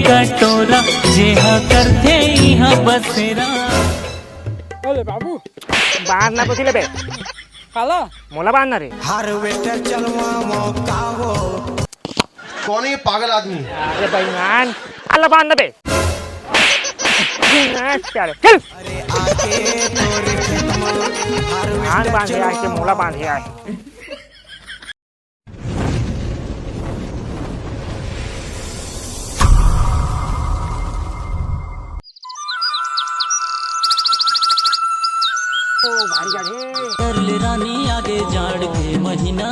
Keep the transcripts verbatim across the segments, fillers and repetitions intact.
कटोरा जेहा करथे इहाँ बसेरा। अरे बाबू, बांध ना पोथी लेबे। काला? मोला बांध ना रे। हार्वेस्टर चलवा मौका हो। कौन है ये पागल आदमी? अरे बेईमान, काला बांध ना बे। चल, चल। बांध, बांध यार, के मोला बांध यार। ओ, भारी जाड़े। कर ले रानी आगे जाड़ के महीना।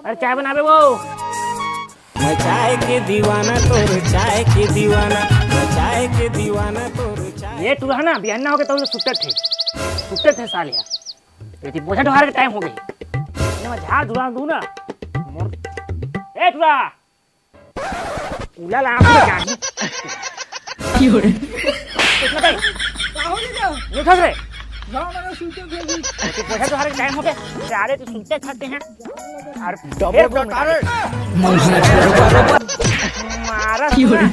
अरे चाय बनाबे वो। मैं चाय के दीवाना तोर, चाय के दीवाना, मैं चाय के दीवाना तोर, चाय। ये टूरा ना बिहान ना होके तो सुत्ते थे, सुत्ते थे सालिया। ये थी बोझा ढोहार के टाइम हो गई। ये मैं झाड़ धुला दूं ना। मोर ए टूरा। उला ला, आपको क्या ही? क्यों रे? इतना टाइम? का हो गया? नहीं उठा रे। गाँव में सुनते थे जी। तू पैसा तो हर टाइम हो गया। सारे तो सुनते खाते हैं। और डबल फिर का कारण। मारा क्यों रे?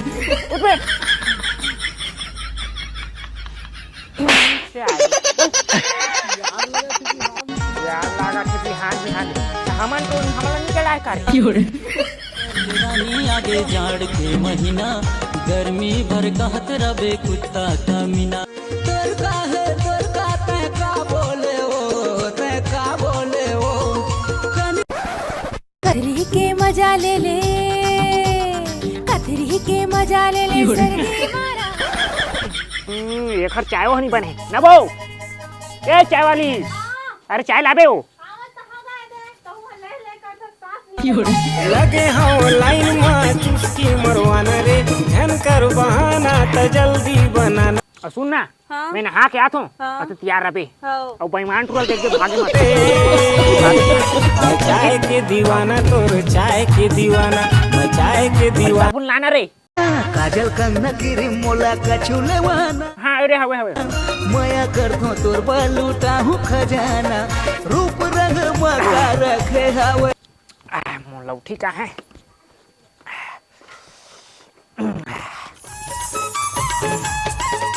उठ बे। यार लगा थे बिहान बिहान। हमन तो हमला नहीं चलाए करे। क्यों रे? रानी आगे जाड़ के महीना, गर्मी भर कहत रबे कुत्ता कमीना। तोर का है, तोर का, तै का बोले ओ, तै का बोले ओ। कथरी के मजा ले ले, कथरी के मजा ले ले, क्यों रे? सर्दी मारा। हम्म, एखर चाय वो नहीं बने ना बो। ए चाय वाली, अरे चाय लाबे हो। क्यों रे? लगे हव लाइन मा चुस्की मरवाना रे, झन कर बहाना त जल्दी बनाना। और सुन ना, हाँ। मैं नहा के आत हूँ, हाँ। और तू तैयार रहे। हाँ। और बेईमान टूरा देख के भागे मत। मैं चाय के दीवाना तोर, चाय के दीवाना, मैं चाय के दीवाना। साबुन लाना रे। काजल कंगना क्रीम मोला कछु लेवाना। हाँ, अरे हवे, हवे। मया करथों तोर बालू टाहू खजाना, रूप रंग मका रखे हवे। आ, मोर लौठी का है?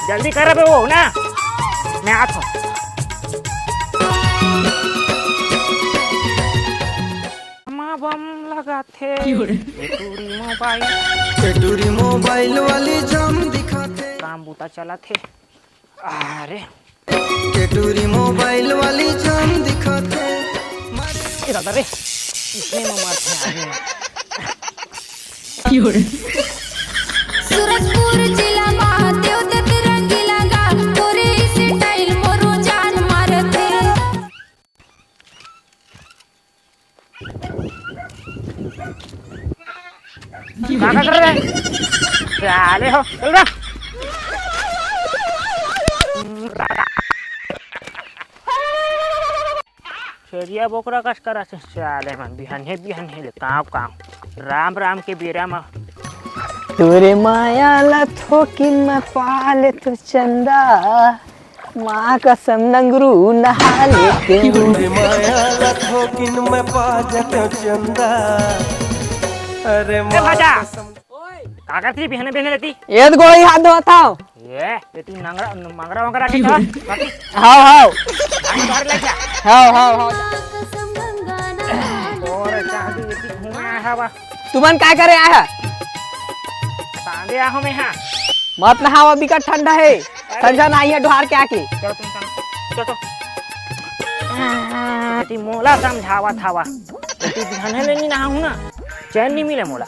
जल्दी कर बे वो ना, मैं आत हूँ। माँ बम लगाथे। क्यों रे? ए टूरी मोबाइल। ए टूरी मोबाइल वाली जाम दिखाथे। काम बूता चलाथे। अरे। ए टूरी मोबाइल वाली जाम दिखाथे। ए दादा रे, इसने में मारथे आदमी। क्यों रे? सूरजपुर जिला महादेव दत्त रंगीला गा, तोरे स्टाइल मोरो जान मारथे। का कर रहे? साले हो, चल रहा। छेरिया बोकरा कस करा से साले मन बिहन्हे बिहन्हे ले कांव कांव। राम राम के बेरा म। तोरे माया ला थोकिन मैं पा ले तो चंदा। माँ कसम नंगरू नहा लेते। तोरे माया ला थोकिन मैं पा जाते चंदा। अरे ए माँ भाजा। कसम। का करती बिहन्हे बिहन्हे लेती? ये तो गोली हाथ धोता हूँ। ये, ये तू नंगरा, मंगरा वंगरा के क्यों? हाव, हाव। हाव, हाव, हाव। और चाह दी, ये घूमे आया है बा। तुमन काय करे आया है? सांदे आहो में हाँ। मत नहावा, बिकट ठंडा है। अरे। संझा नहाइया ढोहार के आके। चलो तुम सम-, चलो तो। ये मोला समझावा थावा। ये बिहन्हे ले नहीं नहाहूँ ना, चैन नहीं मिले मोला।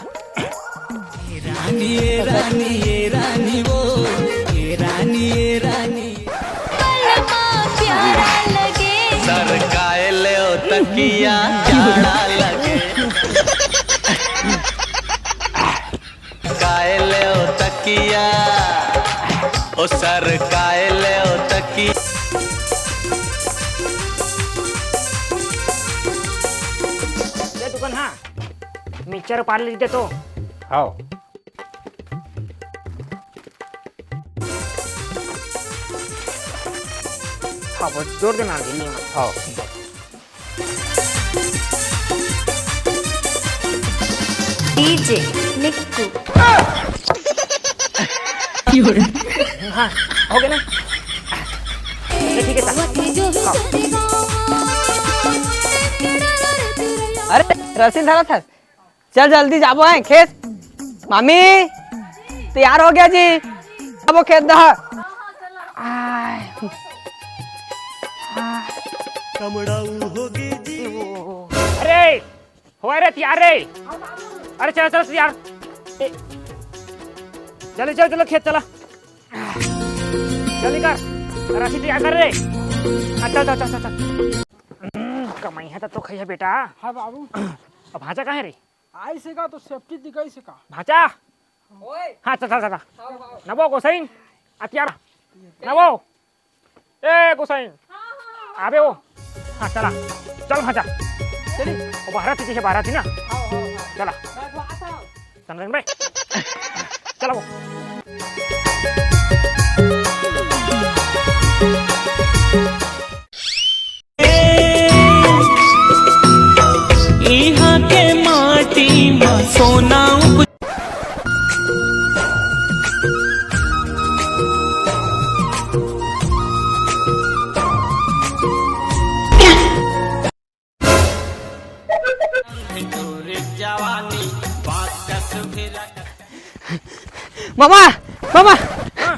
रानी ए रानी ए रानी वो, ए रानी ए रानी। प्यारा लगे। सरकाए ले ओ तकिया, जाड़ा लगे। काए ले ओ तकिया, ओ सरकाए ले ओ तकिया। ये दुकान हाँ, मिक्सचर पार ले दे तो। हाव। हाँ, बहुत जोर देना, दिल्ली में। हाव। डीजे निक्कू। हाँ, हो गया ना? ले, ठीक है, चल। अरे, रसील धरा था। चल, जल्दी जाबो है खेत। मामी, तैयार हो गया जी। जाबो खेत दहा। आय। अरे, होए रे, तैयार रे। अरे, चला, चला, तैयार। ए, जल्दी, चल, चलो, खेत चला। जल्दी कर, राशि तैयार कर रे। अच्छा, अच्छा, अच्छा, अच्छा। हम्म, कमाई है तब तो खाई है बेटा। हाँ बाबू। अब भांचा कहाँ है रे? आई से का तो सेफ्टी दिखाई से का। भांचा? ओए। हाँ, चल, चल, चल। हाँ, हाँ। नबो गोसाइन, अतियार। नबो। ए, गोसाइन। आबे वो। हाँ, चला। चल, भांचा। चली। वो बारह थी, बारह थी ना? हाँ, हाँ, हाँ। चला। मैं तो आता हूँ। चंद्रन भाई। चला वो। इहाँ के माटी म सोना उप- मामा, मामा, हाँ?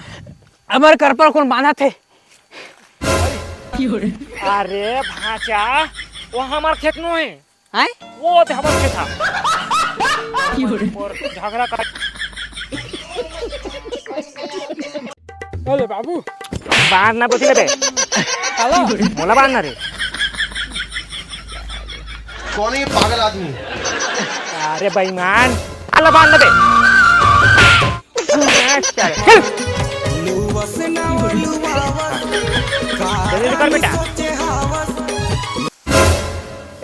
हमर करपा कोन बांधत हे? अरे भांचा, वो हमार खेत नो है। हैं? वो तो हमार खेत था। मोर झगड़ा कर। अरे बाबू। बांध ना बोती ले बे। काला? मोला बांध ना रे। कौन है ये पागल आदमी? अरे बेईमान, काला बांध ना बे। चल, चल। जल्दी कर बेटा।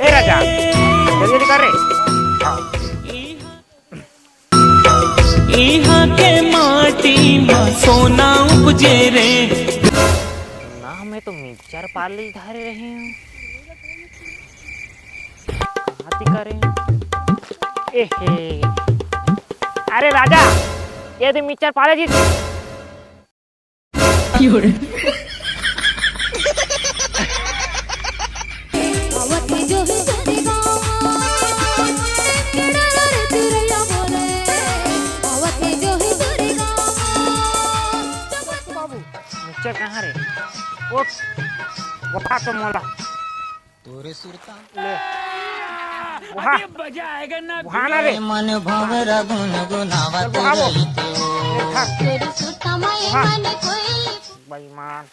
ए राजा, जल्दी, जल्दी कर रे। हाँ। इहाँ के माटी म सोना उपजे रे। ना, मैं तो मिक्सचर पाली धरे रहे हूँ। कहाँ ती करे? एहे। अरे राजा, ये दे मिक्सचर पाले जी। बाबू, मिक्सचर कहाँ रे? वो, वो तो मोला। तोरे सुरता ले। वहाँ। अरे मजा आएगा ना। वहाँ ना रे। मन भंवर गुनगुनावत चल, वहाँ वो। रहिते हो। एक हाथ। तोरे सुरता में वहाँ। मन कोई बेईमान।